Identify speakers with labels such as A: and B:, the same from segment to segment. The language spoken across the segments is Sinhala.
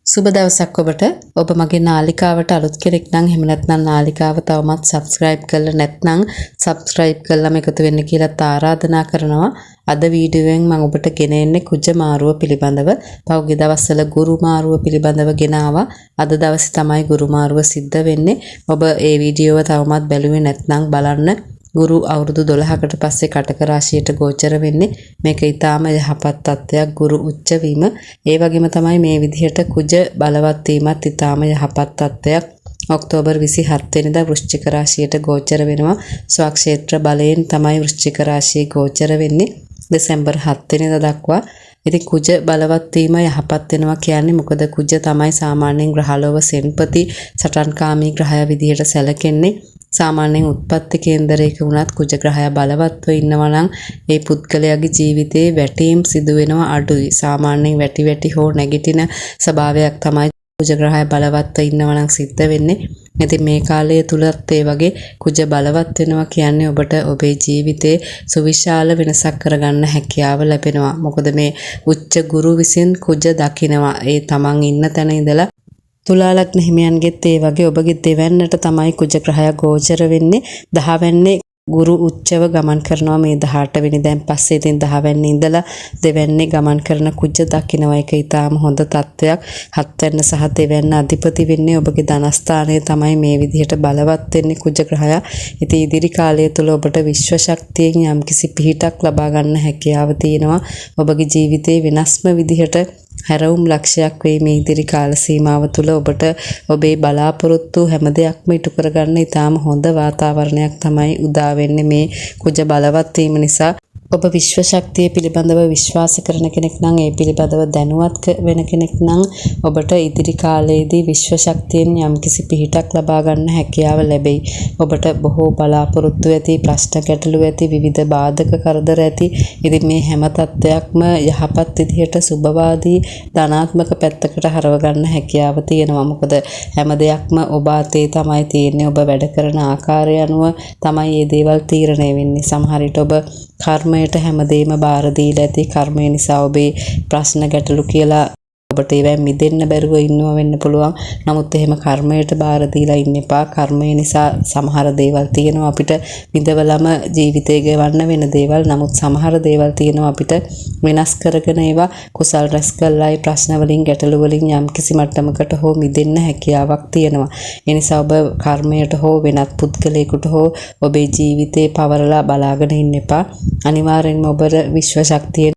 A: සුබ දවසක් ඔබට. ඔබ මගේ නාලිකාවට අලුත් කෙනෙක් නම්, එහෙම නැත්නම් නාලිකාව තවමත් සබ්ස්ක්‍රයිබ් කරලා නැත්නම්, සබ්ස්ක්‍රයිබ් කරලාම එකතු වෙන්න කියලා ආරාධනා කරනවා. අද වීඩියෝවෙන් මම ඔබට ගෙන එන්නේ කුජ මාරුව පිළිබඳව. පහුගිය දවස්වල ගුරු මාරුව පිළිබඳව ගෙන ආවා. අද දවසේ තමයි ගුරු මාරුව සිද්ධ වෙන්නේ. ඔබ ඒ වීඩියෝව තවමත් බැලුවේ නැත්නම් බලන්න. ගුරු අවුරුදු 12කට පස්සේ කටක රාශියට ගෝචර වෙන්නේ. මේක ඊටාම යහපත් තත්ත්වයක් ගුරු උච්ච වීම. ඒ වගේම තමයි මේ විදිහට කුජ බලවත් වීමත් ඊටාම යහපත් තත්ත්වයක්. ඔක්තෝබර් 27 වෙනිදා වෘශ්චික රාශියට ගෝචර වෙනවා. ස්වක්ෂේත්‍ර බලයෙන් තමයි වෘශ්චික රාශියේ ගෝචර වෙන්නේ. දෙසැම්බර් 7 වෙනිදා දක්වා. ඉතින් කුජ බලවත් වීම යහපත් වෙනවා කියන්නේ, මොකද කුජ තමයි සාමාන්‍යයෙන් ග්‍රහලෝව සෙන්පති සටන්කාමී ග්‍රහය විදිහට සැලකෙන්නේ. සාමාන්‍යයෙන් උත්පත්ති කේන්දරයක වුණත් කුජ ග්‍රහය බලවත්ව ඉන්නවා නම් ඒ පුද්ගලයාගේ ජීවිතේ වැටීම් සිදු වෙනවා අඩුයි. සාමාන්‍යයෙන් වැටි වැටි හෝ නැගිටින ස්වභාවයක් තමයි කුජ ග්‍රහය බලවත්ව ඉන්නවා නම් සිද්ධ වෙන්නේ. ඉතින් මේ කාලය තුලත් ඒ වගේ කුජ බලවත් වෙනවා කියන්නේ ඔබට ඔබේ ජීවිතේ සුවිශාල වෙනසක් කරගන්න හැකියාව ලැබෙනවා. මොකද මේ උච්ච ගුරු විසින් කුජ දකිනවා. ඒ තමන් ඉන්න තැන ඉඳලා. තුලා ලග්න හිමියන්ගෙත් ඒ වගේ ඔබගේ දෙවැන්නට තමයි කුජ ග්‍රහය ගෝචර වෙන්නේ. දහවැන්නේ ගුරු උච්චව ගමන් කරනවා මේ 18 වෙනිදාන් පස්සේ. ඉතින් 10 වැන්නේ ඉඳලා දෙවැන්නේ ගමන් කරන කුජ දකින්නවා. ඒක ඊටාම හොඳ තත්වයක්. හත්වැන්න සහ දෙවැන්න අධිපති වෙන්නේ ඔබගේ ධනස්ථානය තමයි මේ විදිහට බලවත් වෙන්නේ කුජ ග්‍රහයා. ඉතින් ඉදිරි කාලය තුල ඔබට විශ්ව ශක්තියෙන් යම්කිසි පිහිටක් ලබා ගන්න හැකියාව තියෙනවා. ඔබගේ ජීවිතේ වෙනස්ම විදිහට හැරවුම් ලක්ෂයක් වෙයි මේ ඉදිරි කාල සීමාව තුළ. ඔබට ඔබේ බලාපොරොත්තු හැම දෙයක්ම ඉටු කරගන්න ඉතාම හොඳ වාතාවරණයක් තමයි උදා වෙන්නේ මේ කුජ බලවත් වීම නිසා. ඔබ විශ්ව ශක්තිය පිළිබඳව විශ්වාස කරන කෙනෙක් නම්, ඒ පිළිබඳව දැනුවත් වෙන කෙනෙක් නම්, ඔබට ඉදිරි කාලයේදී විශ්ව ශක්තියෙන් යම්කිසි පිහිටක් ලබා ගන්න හැකියාව ලැබෙයි. ඔබට බොහෝ බලාපොරොත්තු ඇති, ප්‍රශ්න ගැටලු ඇති, විවිධ බාධක කරදර ඇති. ඉතින් මේ හැම තත්ත්වයක්ම යහපත් විදිහට සුබවාදී ධනාත්මක පැත්තකට හරව ගන්න හැකියාව තියෙනවා. මොකද හැම දෙයක්ම ඔබ අතේ තමයි තියෙන්නේ. ඔබ වැඩ කරන ආකාරය අනුව තමයි මේ දේවල් තීරණය වෙන්නේ. සමහර විට ඔබ කර්මයට හැමදේම බාර දීලා ඇති. කර්මය නිසා ඔබේ ප්‍රශ්න ගැටලු කියලා ඔබට ඒවෙන් මිදෙන්න බැරුව ඉන්නවා වෙන්න පුළුවන්. නමුත් එහෙම කර්මයට බාර දීලා ඉන්න එපා. කර්මය නිසා සමහර දේවල් තියෙනවා අපිට විඳවලම ජීවිතේ ගෙවන්න වෙන දේවල්. නමුත් සමහර දේවල් තියෙනවා අපිට වෙනස් කරගෙන, ඒවා කුසල් රැස් කරලා ඒ ප්‍රශ්න වලින් ගැටලු වලින් යම්කිසි මට්ටමකට හෝ මිදෙන්න හැකියාවක් තියෙනවා. ඒ නිසා ඔබ කර්මයට හෝ වෙනත් පුද්ගලයෙකුට හෝ ඔබේ ජීවිතේ පවරලා බලාගෙන ඉන්න එපා. අනිවාර්යෙන්ම ඔබට විශ්ව ශක්තියෙන්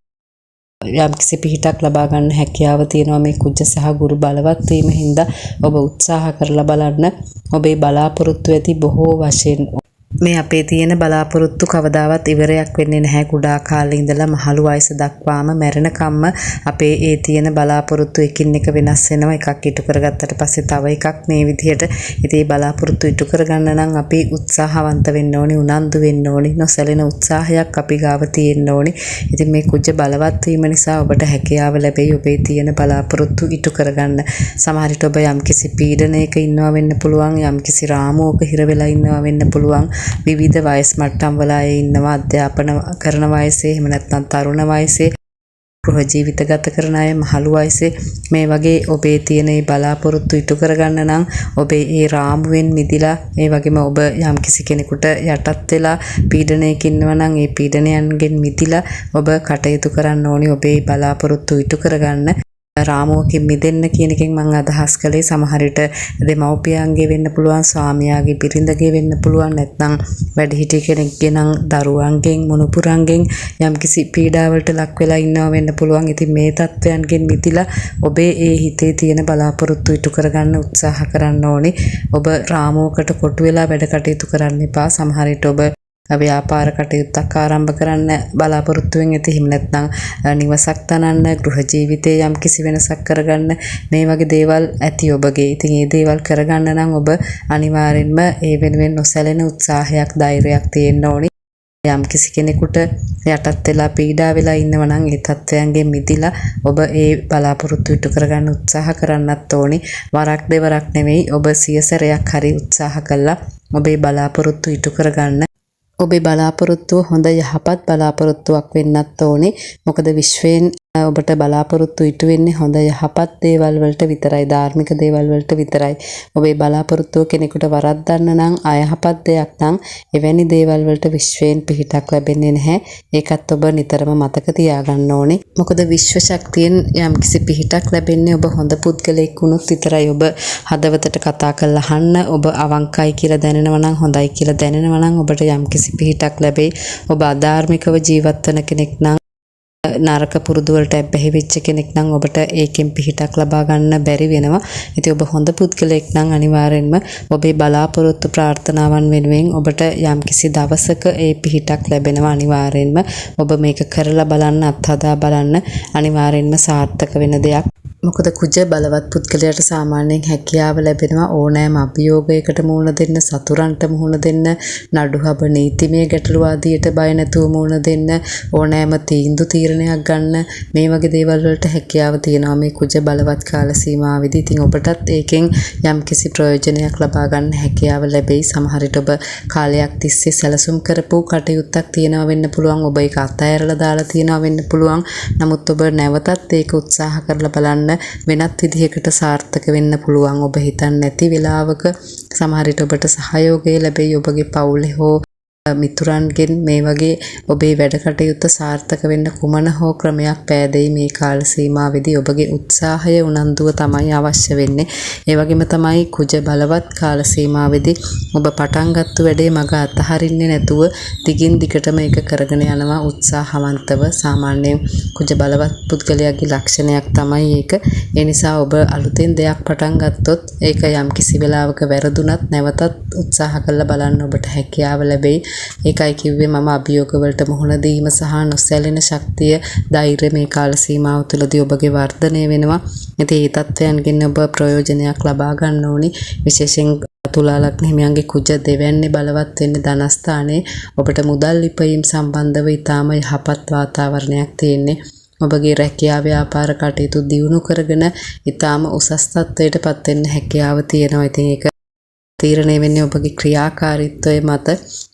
A: යම්කිසි පිහිටක් ලබා ගන්න හැකියාව තියෙනවා මේ කුජ සහ ගුරු බලවත් වීම හින්දා. ඔබ උත්සාහ කරලා බලන්න. ඔබේ බලාපොරොත්තු ඇති බොහෝ වශයෙන්. මේ අපේ තියෙන බලාපොරොත්තු කවදාවත් ඉවරයක් වෙන්නේ නැහැ. කුඩා කාලේ ඉඳලා මහලු වයස දක්වාම, මැරෙනකම්ම අපේ ඒ තියෙන බලාපොරොත්තු එකින් එක වෙනස් වෙනවා. එකක් ඉටු කරගත්තට පස්සේ තව එකක්, මේ විදිහට. ඉතින් මේ බලාපොරොත්තු ඉටු කරගන්න නම් අපි උත්සාහවන්ත වෙන්න ඕනි, උනන්දු වෙන්න ඕනි, නොසැලෙන උත්සාහයක් අපි ගාව තියෙන්න ඕනි. ඉතින් මේ කුජ බලවත් වීම නිසා ඔබට හැකියාව ලැබෙයි ඔබේ තියෙන බලාපොරොත්තු ඉටු කරගන්න. සමහර විට ඔබ යම්කිසි පීඩනයක ඉන්නවා වෙන්න පුළුවන්, යම්කිසි රාමුවක හිර වෙලා ඉන්නවා වෙන්න පුළුවන්. විවිධ වයස් මට්ටම් වල අය ඉන්නවා. අධ්‍යාපන කරන වයසේ, එහෙම නැත්නම් තරුණ වයසේ, ගෘහ ජීවිත ගත කරන අය, මහලු වයසේ, මේ වගේ ඔබේ තියෙන ඒ බලාපොරොත්තු ඉටු කරගන්න නම් ඔබේ ඒ රාමුවෙන් මිදිලා, ඒ වගේම ඔබ යම්කිසි කෙනෙකුට යටත් වෙලා පීඩනයක ඉන්නවා නම් ඒ පීඩනයන්ගෙන් මිදිලා ඔබ කටයුතු කරන්න ඕනි ඔබේ බලාපොරොත්තු ඉටු කරගන්න. රාමුවකින් මිදෙන්න කියන එකෙන් මං අදහස් කළේ සමහර විට දෙමව්පියන්ගේ වෙන්න පුළුවන්, ස්වාමියාගේ, බිරිඳගේ වෙන්න පුළුවන්, නැත්නම් වැඩිහිටි කෙනෙක්ගේ නම් දරුවන්ගෙන්, මුණුපුරන්ගෙන් යම්කිසි පීඩාවලට ලක් වෙලා ඉන්නවා වෙන්න පුළුවන්. ඉතින් මේ තත්ත්වයන්ගෙන් මිදිලා ඔබේ ඒ හිතේ තියෙන බලාපොරොත්තු ඉටු කරගන්න උත්සාහ කරන්න ඕනි. ඔබ රාමුවකට කොටු වෙලා වැඩ කටයුතු කරන්න එපා. සමහර විට ඔබ ව්‍යාපාර කටයුත්තක් ආරම්භ කරන්න බලාපොරොත්තු වෙන් ඇති. එහෙම නැත්නම් නිවසක් තනන්න, ගෘහ ජීවිතයේ යම්කිසි වෙනසක් කරගන්න, මේ වගේ දේවල් ඇති ඔබගේ. ඉතින් ඒ දේවල් කරගන්න නම් ඔබ අනිවාර්යෙන්ම ඒ වෙනුවෙන් නොසැලෙන උත්සාහයක්, ධෛර්යයක් තියෙන්න ඕනි. යම්කිසි කෙනෙකුට යටත් වෙලා පීඩා වෙලා ඉන්නවා නම් ඒ තත්ත්වයන්ගෙන් මිදිලා ඔබ ඒ බලාපොරොත්තු ඉටු කරගන්න උත්සාහ කරන්නත් ඕනි. වරක් දෙවරක් නෙවෙයි, ඔබ සිය සැරයක් හරි උත්සාහ කළා ඔබේ බලාපොරොත්තු ඉටු කරගන්න. ඔබේ බලාපොරොත්තුව හොඳ යහපත් බලාපොරොත්තුවක් වෙන්නත් ඕනේ. මොකද විශ්වයෙන් ඔබට බලාපොරොත්තු ඉටු වෙන්නේ හොඳ යහපත් දේවල් වලට විතරයි, ධාර්මික දේවල් වලට විතරයි. ඔබේ බලාපොරොත්තුව කෙනෙකුට වරද්දන්න නම්, අයහපත් දෙයක් නම්, එවැනි දේවල් වලට විශ්වයෙන් පිහිටක් ලැබෙන්නේ නැහැ. ඒකත් ඔබ නිතරම මතක තියාගන්න ඕනේ. මොකද විශ්ව ශක්තියෙන් යම්කිසි පිහිටක් ලැබෙන්නේ ඔබ හොඳ පුද්ගලයෙක් වුණොත් විතරයි. ඔබ හදවතට කතා කරලා අහන්න, ඔබ අවංකයි කියලා දැනෙනවා නම්, හොඳයි කියලා දැනෙනවා නම් ඔබට යම්කිසි පිහිටක් ලැබෙයි. ඔබ අධාර්මිකව ජීවත් වන කෙනෙක් නම්, නරක පුරුදු වලට ඇබ්බැහි වෙච්ච කෙනෙක් නම් ඔබට ඒකෙන් පිහිටක් ලබා ගන්න බැරි වෙනවා. ඉතින් ඔබ හොඳ පුද්ගලයෙක් නම් අනිවාර්යෙන්ම ඔබේ බලාපොරොත්තු ප්‍රාර්ථනාවන් වෙනුවෙන් ඔබට යම්කිසි දවසක ඒ පිහිටක් ලැබෙනවා අනිවාර්යෙන්ම. ඔබ මේක කරලා බලන්න, අත්හදා බලන්න, අනිවාර්යෙන්ම සාර්ථක වෙන දෙයක්. මොකද කුජ බලවත් පුද්ගලයාට සාමාන්‍යයෙන් හැකියාව ලැබෙනවා ඕනෑම අභියෝගයකට මුහුණ දෙන්න, සතුරන්ට මුහුණ දෙන්න, නඩු හබ නීතිමය ගැටලු ආදියට බය නැතුව මුහුණ දෙන්න, ඕනෑම තීන්දුව තීරණයක් ගන්න, මේ වගේ දේවල් වලට හැකියාව තියෙනවා මේ කුජ බලවත් කාල සීමාවෙදී. ඉතින් ඔබටත් ඒකෙන් යම්කිසි ප්‍රයෝජනයක් ලබා ගන්න හැකියාව ලැබෙයි. සමහර විට ඔබ කාලයක් තිස්සේ සැලසුම් කරපු කටයුත්තක් තියෙනවා වෙන්න පුළුවන්. ඔබ ඒක අතෑරලා දාලා තියෙනවා වෙන්න පුළුවන්. නමුත් ඔබ නැවතත් ඒක උත්සාහ කරලා බලන්න, වෙනත් විදිහකට සාර්ථක වෙන්න පුළුවන්. ඔබ හිතන්නේ නැති වෙලාවක සමහර විට ඔබට සහයෝගය ලැබෙයි ඔබගේ පවුලේ හෝ මිතුරන්ගෙන්. මේ වගේ ඔබේ වැඩ කටයුත්ත සාර්ථක වෙන්න කුමන හෝ ක්‍රමයක් පෑදෙයි මේ කාල සීමාවෙදී. ඔබගේ උත්සාහය, උනන්දුව තමයි අවශ්‍ය වෙන්නේ. ඒ වගේම තමයි කුජ බලවත් කාල සීමාවෙදී ඔබ පටන් ගත්තු වැඩේ මග අතහරින්නේ නැතුව දිගින් දිගටම ඒක කරගෙන යනවා උත්සාහවන්තව. සාමාන්‍යයෙන් කුජ බලවත් පුද්ගලයාගේ ලක්ෂණයක් තමයි ඒක. ඒ නිසා ඔබ අලුතෙන් දෙයක් පටන් ගත්තොත් ඒක යම්කිසි වෙලාවක වැරදුනත් නැවතත් උත්සාහ කරලා බලන්න ඔබට හැකියාව ලැබෙයි. ඒකයි කිව්වේ මම අභියෝග වලට මුහුණ දීම සහ නොසැලෙන ශක්තිය, ධෛර්යය මේ කාල සීමාව තුළදී ඔබගේ වර්ධනය වෙනවා. ඉතින් ඒ තත්ත්වයන්ගෙන් ඔබ ප්‍රයෝජනයක් ලබා ගන්න ඕනි. විශේෂයෙන් තුලා ලග්න හිමියන්ගේ කුජ දෙවැන්නේ බලවත් වෙන්නේ ධනස්ථානයේ. ඔබට මුදල් ඉපයීම් සම්බන්ධව ඉතාම යහපත් වාතාවරණයක් තියෙන්නේ. ඔබගේ රැකියා ව්‍යාපාර කටයුතු දියුණු කරගෙන ඉතාම උසස් තත්ත්වයට පත් වෙන්න හැකියාව තියෙනවා. ඉතින් ඒක තීරණය වෙන්නේ ඔබගේ ක්‍රියාකාරීත්වය මත.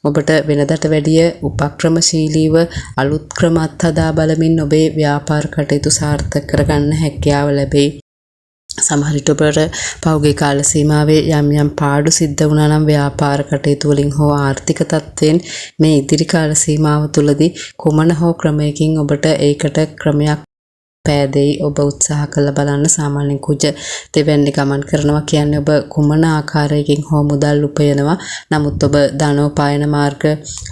A: ඔබට වෙනදට වැඩිය උපක්‍රමශීලීව අලුත් ක්‍රම අත්හදා බලමින් ඔබේ ව්‍යාපාර කටයුතු සාර්ථක කරගන්න හැකියාව ලැබෙයි. සමහර විට ඔබට පහුගිය කාල සීමාවේ යම් යම් පාඩු සිද්ධ වුණා නම් ව්‍යාපාර කටයුතු වලින් හෝ ආර්ථික තත්ත්වයෙන්, මේ ඉදිරි කාල සීමාව තුළදී කුමන හෝ ක්‍රමයකින් ඔබට ඒකට ක්‍රමයක් පෑදෙයි. ඔබ උත්සාහ කරලා බලන්න. සාමාන්‍යයෙන් කුජ දෙවැන්නේ ගමන් කරනවා කියන්නේ ඔබ කුමන ආකාරයකින් හෝ මුදල් උපයනවා. නමුත් ඔබ ධනෝපායන මාර්ග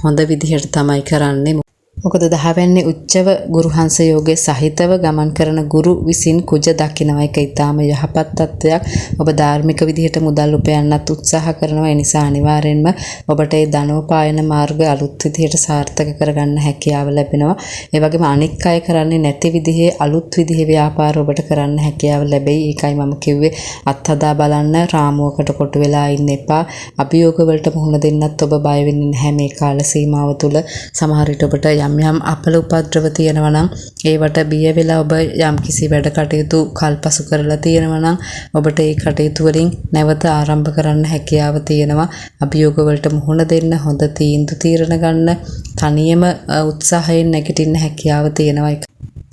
A: හොඳ විදිහට තමයි කරන්නේ. මොකද දහවැන්නේ උච්චව ගුරුහංස යෝගයේ සහිතව ගමන් කරන ගුරු විසින් කුජ දකිනවා. ඒක ඉතාම යහපත් තත්ත්වයක්. ඔබ ධාර්මික විදිහට මුදල් උපයන්නත් උත්සාහ කරනවා. ඒ නිසා අනිවාර්යෙන්ම ඔබට ඒ ධනෝපායන මාර්ග අලුත් විදිහට සාර්ථක කරගන්න හැකියාව ලැබෙනවා. ඒ වගේම අනික් අය කරන්නේ නැති විදිහේ අලුත් විදිහේ ව්‍යාපාර ඔබට කරන්න හැකියාව ලැබෙයි. ඒකයි මම කිව්වේ අත්හදා බලන්න, රාමුවකට කොටු වෙලා ඉන්න එපා. අභියෝග වලට මුහුණ දෙන්නත් ඔබ බය වෙන්නේ නැහැ මේ කාල සීමාව තුළ. සමහර විට ඔබට යම් යම් අපල උපද්‍රව තියෙනවා නම්, ඒවට බිය වෙලා ඔබ යම් කිසි වැඩ කටයුතු කල්පසු කරලා තියෙනවා නම්, ඔබට ඒ කටයුතු වලින් නැවත ආරම්භ කරන්න හැකියාව තියෙනවා. අභියෝග වලට මුහුණ දෙන්න, හොඳ තීන්දුව තීරණ ගන්න, තනියම උත්සාහයෙන් නැගිටින්න හැකියාව තියෙනවා.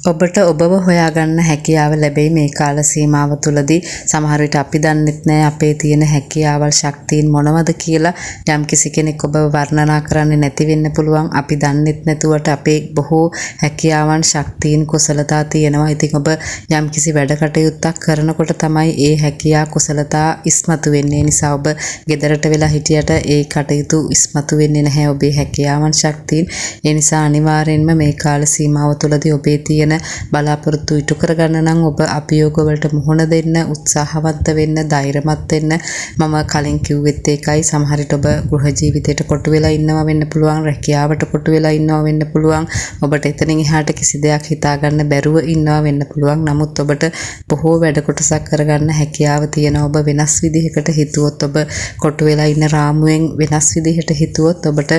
A: ඔබට ඔබව හොයාගන්න හැකියාව ලැබෙයි මේ කාල සීමාව තුළදී. සමහර විට අපි දන්නෙත් නෑ අපේ තියෙන හැකියාවල්, ශක්තීන් මොනවද කියලා. යම්කිසි කෙනෙක් ඔබව වර්ණනා කරන්නේ නැති වෙන්න පුළුවන්. අපි දන්නෙත් නැතුවට අපේ බොහෝ හැකියාවන්, ශක්තීන්, කුසලතා තියෙනවා. ඉතින් ඔබ යම්කිසි වැඩ කටයුත්තක් කරනකොට තමයි ඒ හැකියා, කුසලතා ඉස්මතු වෙන්නේ. ඒ නිසා ඔබ ගෙදරට වෙලා හිටියට ඒ කටයුතු ඉස්මතු වෙන්නේ නැහැ, ඔබේ හැකියාවන්, ශක්තීන්. ඒ නිසා අනිවාර්යෙන්ම මේ කාල සීමාව තුළදී ඔබේ තියෙන බලාපොරොත්තු ඉටු කරගන්න නම් ඔබ අභියෝග වලට මුහුණ දෙන්න, උත්සාහවන්ත වෙන්න, ධෛර්යමත් වෙන්න. මම කලින් කිව්වෙත් ඒකයි. සමහර විට ඔබ ගෘහ ජීවිතයට කොටු වෙලා ඉන්නවා වෙන්න පුළුවන්, රැකියාවට කොටු වෙලා ඉන්නවා වෙන්න පුළුවන්. ඔබට එතනින් එහාට කිසි දෙයක් හිතා ගන්න බැරුව ඉන්නවා වෙන්න පුළුවන්. නමුත් ඔබට බොහෝ වැඩ කොටසක් කරගන්න හැකියාව තියෙනවා. ඔබ වෙනස් විදිහකට හිතුවොත්, ඔබ කොටු වෙලා ඉන්න රාමුවෙන් වෙනස් විදිහට හිතුවොත් ඔබට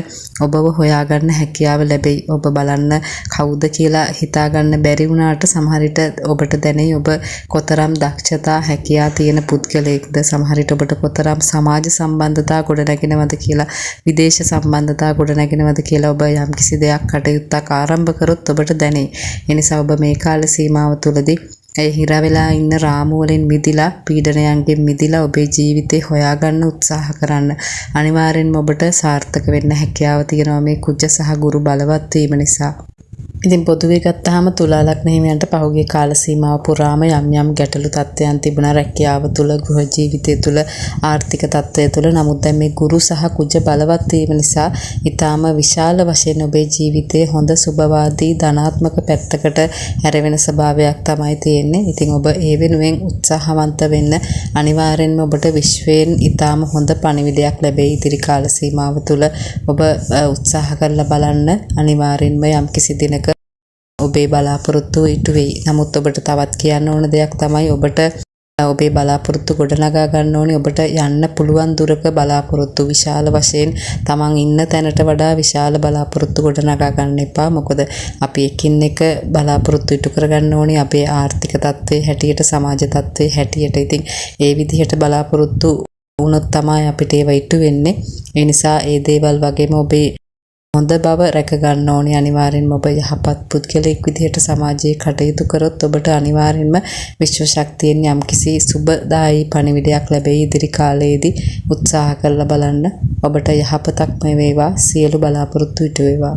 A: ඔබව හොයාගන්න හැකියාව ලැබෙයි. ඔබ බලන්න කවුද කියලා හිතාගන්න කරගන්න බැරි වුණාට සමහර විට ඔබට දැනෙයි ඔබ කොතරම් දක්ෂතා හැකියා තියෙන පුද්ගලයෙක්ද, සමහර විට ඔබට කොතරම් සමාජ සම්බන්ධතා ගොඩනැගෙනවද කියලා, විදේශ සම්බන්ධතා ගොඩනැගෙනවද කියලා ඔබ යම්කිසි දෙයක් කටයුත්තක් ආරම්භ කරොත් ඔබට දැනෙයි. ඒ නිසා ඔබ මේ කාල සීමාව තුළදී ඒ හිර වෙලා ඉන්න රාමු වලින් මිදිලා, පීඩනයන්ගෙන් මිදිලා ඔබේ ජීවිතේ හොයාගන්න උත්සාහ කරන්න. අනිවාර්යෙන්ම ඔබට සාර්ථක වෙන්න හැකියාව තියෙනවා මේ කුජ සහ ගුරු බලවත් වීම නිසා. ඉතින් පොදුවේ ගත්තාම තුලා ලග්න හිමියන්ට පහුගිය කාල සීමාව පුරාම යම් යම් ගැටලු තත්ත්වයන් තිබුණා රැකියාව තුළ, ගෘහ ජීවිතය තුළ, ආර්ථික තත්ත්වය තුළ. නමුත් දැන් මේ ගුරු සහ කුජ බලවත් වීම නිසා ඊටාම විශාල වශයෙන් ඔබේ ජීවිතයේ හොඳ සුබවාදී ධනාත්මක පැත්තකට හැරවෙන ස්වභාවයක් තමයි තියෙන්නේ. ඉතින් ඔබ ඒ වෙනුවෙන් උත්සාහවන්ත වෙන්න. අනිවාර්යෙන්ම ඔබට විශ්වයෙන් ඊටාම හොඳ පණිවිඩයක් ලැබෙයි ඉදිරි කාල සීමාව තුළ. ඔබ උත්සාහ කරලා බලන්න, අනිවාර්යෙන්ම යම්කිසි දිනක ඔබේ බලාපොරොත්තු ඉටු වෙයි. නමුත් ඔබට තවත් කියන්න ඕන දෙයක් තමයි ඔබට ඔබේ බලාපොරොත්තු ගොඩනගා ගන්න ඕනි ඔබට යන්න පුළුවන් දුරක බලාපොරොත්තු. විශාල වශයෙන් තමන් ඉන්න තැනට වඩා විශාල බලාපොරොත්තු ගොඩනගා ගන්න එපා. මොකද අපි එකින් එක බලාපොරොත්තු ඉටු කරගන්න ඕනි අපේ ආර්ථික තත්ත්වයේ හැටියට, සමාජ තත්ත්වයේ හැටියට. ඉතින් ඒ විදිහට බලාපොරොත්තු වුණොත් තමයි අපිට ඒවා ඉටු වෙන්නේ. ඒ නිසා ඒ දේවල් වගේම ඔබේ හොඳ බව රැක ගන්න ඕනි. අනිවාර්යෙන්ම ඔබ යහපත් පුද්ගලයෙක් විදිහට සමාජයේ කටයුතු කරොත් ඔබට අනිවාර්යෙන්ම විශ්ව ශක්තියෙන් යම්කිසි සුබදායී පණිවිඩයක් ලැබෙයි ඉදිරි කාලයේදී. උත්සාහ කරලා බලන්න. ඔබට යහපතක්ම වේවා. සියලු බලාපොරොත්තු ඉටු වේවා.